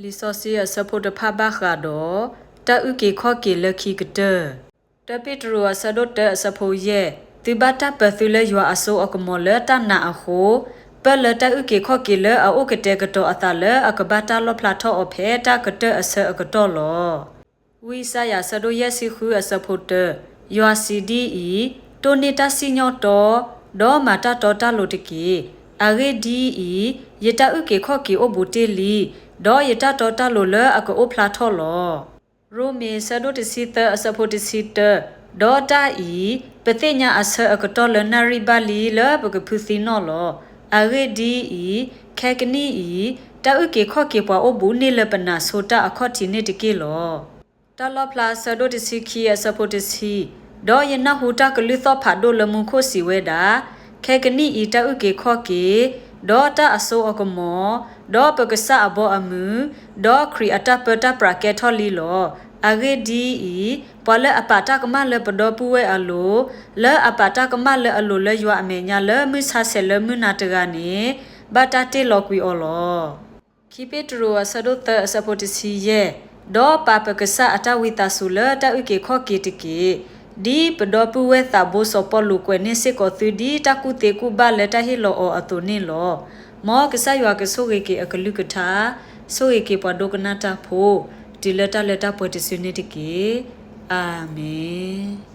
လံာ်စီဆှံအဆၢဖိတဖၣ်ဘၣ်ဃးဒီး တၢ်အုၣ်က့ၤခီၣ်က့ၤလၢခံကတၢၢ်. တၢပ့းတရူးအဆၢဒိၣ်တၢအဆၢဖိယဲၢ်, သုဘၣ်တၢ်ပၢၤသုလၢယွၤအစိအကမီၤလၢတၢ်နာ်အဃိ, ပၢၢ်လၢတၢ်အုၣ်က့ၤခီၣ်က့ၤလၢအအိၣ်ကတဲာ်ကတီၤအသးလၢအကဘၣ်တၢ်လီၣ်ဖျါထီၣ်အီၤဖဲတၢ်ကတၢၢ်အဆၢအကတီၢ်လီၤ. ဝံယၡါယၤအဆၢဒိၣ်ယဲၢ်ဆံဃုအဆၢဖိတၢ, ယွၤစံးဒ်အံၤ, တိၢ်န့ၢ်တၢ်စံၣ်ညီၣ်တီ, ဒီးမၤတၢ်တီတၢ်လိၤတက့ၢ်. အဂ့ၢ်ဒ်အံၤ, ယတၢ်အုၣ်က့ၤခီၣ်က့ၤအိၣ်ဘူးတ့ၢ်လံ, ဒီးယတၢ်တီတၢ်လိၤလၢအကအိၣ်ဖျါထီၣ်လီၤ. ရိမ့ၤအဆၢဒိၣ်တဆံသၢအဆၢဖိတဆံတၢ, ဒီးတၢ်အံၤ, ပသ့ၣ်ညါအဆၢအကတီၢ်လၢနၣ်ရံၣ်ဘၣ်လံလၢပကဖုသံနီၣ်လီၤ. အဂ့ၢ်ဒ်အံၤ, ခဲကနံၣ်အံၤ, တၢ်အုၣ်က့ၤခီၣ်က့ၤပှၤအိၣ်ဘူးန့ၢ်လၢပနာ်ဆိတၢ်အခီၣ်ထံးန့ၣ်တက့ၢ်လီၤ. တၢ်လီၣ်ဖျါအဆၢဒိၣ်တဆံခံအဆၢဖိတဆံ, ဒီးယနၢ်ဟူတၢ်ကလုၢ်သီၣ်ဖးဒိၣ်လၢမူခိၣ်စံးဝဲဒၣ်, ခဲကနံၣ်အံၤတၢ်အုၣ်က့ၤခီၣ်က့ၤ, ဒီးတၢ်အစိအကမီၤ, ဒီးပကစၢ်အဘီအမုၢ်, ဒီးခရံာ်အတၢ်ပၢတၢ်ပြးကဲထီၣ်လံလီၤ. အဂ့ၢ်ဒ်အံၤ, ပှၤလၢအပာ်တၢ်ကမၣ်လၢပဒီပုၢ်ဝဲၢ်အလိၤ, လၢအပာ်တၢ်ကမၣ်လၢအလိၤလၢယွၤအမဲာ်ညါလၢမုၢ်ဆါဆဲးလၢမုၢ်နၤတဂၤန့ၣ်, ဘၣ်တၢ်တ့ၢ်လီၤကွံာ်အီၤလီၤ. ခံပ့းတရူးအဆၢဒိၣ်သၢအဆၢဖိတဆံယဲၢ်, ဒီးပာ်ပကစၢ်အတၢ်ဝံသးစူၤလၢတၢ်အုၣ်က့ၤခီၣ်က့ၤတက့ၢ်. ဒ်ပဒီပုၢ်ဝဲၢ်သးဘိစီၤပီလူးကွဲးန့ၢ်စ့ၢ်ကီးသုဒ်တၢ်ကူၣ်သ့ကူၣ်ဘၣ်လၢတၢ်ဟ့ၣ်လီၤအီၤအသိးန့ၣ်လီၤ. မ်ကစၢ်ယွၤကဆိၣ်ဂ့ၤက့ၤအကလုၢ်ကထါ, ဆိၣ်ဂ့ၤက့ၤပှၤဒိကနၣ်တၢ်ဖိ, တုၤလၢတၢ်လၢတၢ်ပှဲၤတစုန့ၣ်တက့ၢ်. အၤမ့ၣ်.